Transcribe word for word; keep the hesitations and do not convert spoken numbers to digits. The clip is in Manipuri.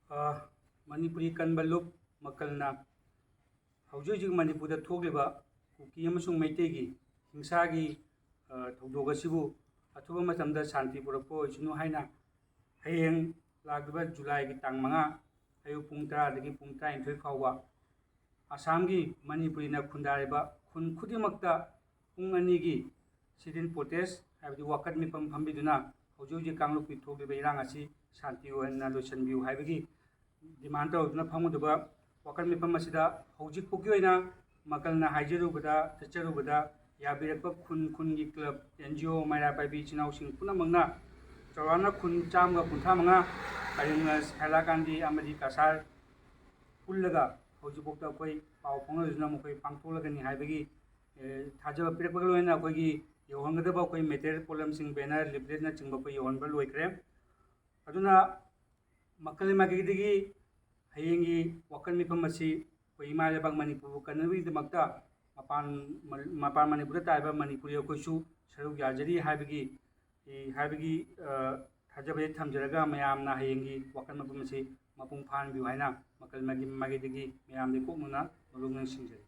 ꯑ, ꯃꯅꯤꯄꯨꯔꯤ ꯀꯟꯕ ꯂꯨꯞ ꯃꯀꯜꯅ ꯍꯧꯖꯤꯛ ꯍꯧꯖꯤꯛ ꯃꯅꯤꯄꯨꯔꯗ ꯊꯣꯛꯂꯤꯕ ꯀꯨꯀꯤ ꯑꯃꯁꯨꯡ ꯃꯩꯇꯩꯒꯤ ꯍꯤꯡꯁꯥꯒꯤ, ꯑ, ꯊꯧꯗꯣꯛ ꯑꯁꯤꯕꯨ ꯑꯊꯨꯕ ꯃꯇꯝꯗ ꯁꯥꯟꯇꯤ ꯄꯨꯔꯛꯄ ꯑꯣꯏꯁꯅꯨ ꯍꯥꯏꯅ ꯍꯌꯦꯡ ꯂꯥꯛꯂꯤꯕ ꯖꯨꯂꯥꯏꯒꯤ ꯇꯥꯡ ꯃꯉꯥ ꯑꯌꯨꯛ ꯄꯨꯡ ꯇꯔꯥꯗꯒꯤ ꯄꯨꯡ ꯇꯔꯥꯅꯤꯊꯣꯏ ꯐꯥꯎꯕ ꯑꯁꯥꯝꯒꯤ ꯃꯅꯤꯄꯨꯔꯤꯅ ꯈꯨꯟꯗꯥꯔꯤꯕ ꯈꯨꯟ ꯈꯨꯗꯤꯡꯃꯛꯇ ꯄꯨꯡ ꯑꯅꯤꯒꯤ sit-in protest, ꯍꯥꯏꯕꯗꯤ ꯋꯥꯀꯠ ꯃꯤꯐꯝ ꯐꯝꯕꯤꯗꯨꯅ ꯍꯧꯖꯤꯛ ꯍꯧꯖꯤꯛ ꯀꯥꯡꯂꯨꯞꯀꯤ ꯊꯣꯛꯂꯤꯕ ꯏꯔꯥꯡ ꯑꯁꯤ ꯁꯥꯟꯇꯤ ꯑꯣꯏꯅ ꯂꯣꯏꯁꯤꯟꯕꯤꯌꯨ ꯍꯥꯏꯕꯒꯤ demand ꯇꯧꯗꯨꯅ ꯐꯝꯒꯗꯕ ꯋꯥꯀꯠ ꯃꯤꯐꯝ ꯑꯁꯤꯗ ꯍꯧꯖꯤꯛ ꯐꯥꯎꯒꯤ ꯑꯣꯏꯅ ꯃꯀꯜꯅ ꯍꯥꯏꯖꯔꯨꯕꯗ, ꯆꯠꯆꯔꯨꯕꯗ ꯌꯥꯕꯤꯔꯛꯄ ꯈꯨꯟ ꯈꯨꯟꯒꯤ club, N G O, ꯃꯩꯔꯥ ꯄꯥꯏꯕꯤ ꯏꯆꯤꯟ ꯏꯅꯥꯎꯁꯤꯡ ꯄꯨꯝꯅꯃꯛꯅ ꯆꯥꯎꯔꯥꯛꯅ ꯈꯨꯟ ꯆꯥꯝꯃꯒ ꯀꯨꯟꯊ꯭ꯔꯥ ꯃꯉꯥ, ꯀꯔꯤꯝꯒꯟꯖ, ꯍꯥꯏꯂꯥꯀꯥꯟꯗꯤ ꯑꯃꯗꯤ ꯀꯁꯥꯔ ꯄꯨꯜꯂꯒ ꯍꯧꯖꯤꯛꯐꯥꯎꯗ ꯑꯩꯈꯣꯏ ꯄꯥꯎ ꯐꯥꯎꯅꯗꯨꯅ ꯃꯈꯣꯏ ꯄꯥꯡꯊꯣꯛꯂꯒꯅꯤ ꯍꯥꯏꯕꯒꯤ, ꯑꯦ, ꯊꯥꯖꯕ ꯄꯤꯔꯛꯄꯒ ꯂꯣꯏꯅꯅ ꯑꯩꯈꯣꯏꯒꯤ ꯌꯧꯍꯟꯒꯗꯕ ꯑꯩꯈꯣꯏ material ꯄꯣꯠꯂꯝꯁꯤꯡ, banner, leaflet ꯅꯆꯤꯡꯕ ꯑꯩꯈꯣꯏ ꯌꯧꯍꯟꯕ ꯂꯣꯏꯈ꯭ꯔꯦ꯫ ꯑꯗꯨꯅ ꯃꯀꯜ ꯃꯥꯏꯀꯩꯗꯒꯤ ꯍꯌꯦꯡꯒꯤ ꯋꯥꯀꯠ ꯃꯤꯐꯝ ꯑꯁꯤ ꯑꯩꯈꯣꯏ ꯏꯃꯥ ꯂꯩꯕꯥꯛ ꯃꯅꯤꯄꯨꯔꯕꯨ ꯀꯟꯅꯕꯒꯤꯗꯃꯛꯇ ꯃꯄꯥꯟ, ꯃꯄꯥꯟ ꯃꯅꯤꯄꯨꯔꯗ ꯇꯥꯔꯤꯕ ꯃꯅꯤꯄꯨꯔꯤ ꯑꯩꯈꯣꯏꯁꯨ ꯁꯔꯨꯛ ꯌꯥꯖꯔꯤ ꯍꯥꯏꯕꯒꯤ, ꯍꯥꯏꯕꯒꯤ, ꯑ, ꯊꯥꯖꯕꯁꯦ ꯊꯝꯖꯔꯒ ꯃꯌꯥꯝꯅ ꯍꯌꯦꯡꯒꯤ ꯋꯥꯀꯠ ꯃꯤꯐꯝ ꯑꯁꯤ ꯃꯄꯨꯡ ꯐꯥꯍꯟꯕꯤꯌꯨ ꯍꯥꯏꯅ ꯃꯀꯜ ꯃꯥꯏꯀꯩ-, ꯃꯥꯏꯀꯩꯗꯒꯤ ꯃꯌꯥꯝꯗ ꯏꯀꯣꯛꯅꯅ ꯅꯣꯂꯨꯛꯅ ꯅꯤꯡꯁꯤꯡꯖꯔꯤ꯫